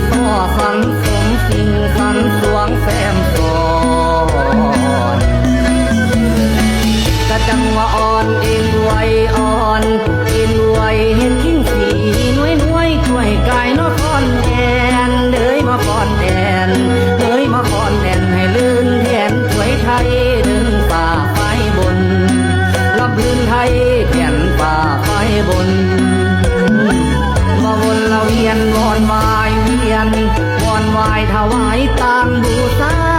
ສໍ້ສັນສົມສິ່ງສັນສວງແຊມຊ້ອນ ກະຈັ່ງວ່າອ່ອນເອັນໄຫວອ່ອນເອັນໄຫວ ເຮັດຄີງສີໜວຍໆ ຊ່ວຍກາຍເນາະຄອນແກ່ນ ເອີຍມາຄອນແກ່ນ ເອີຍມາຄອນແກ່ນ ໃຫ້ລື່ນແທນຖ້ວຍໄທ ເດີນຟ້າໄຟບົນ ລຳລື່ນໄທແກ່ນຟ້າໄຟບົນ ມາວົນລະວຽນວອນວາຍວຽນ ວອນວາຍຖວາຍຕາມບູຊາ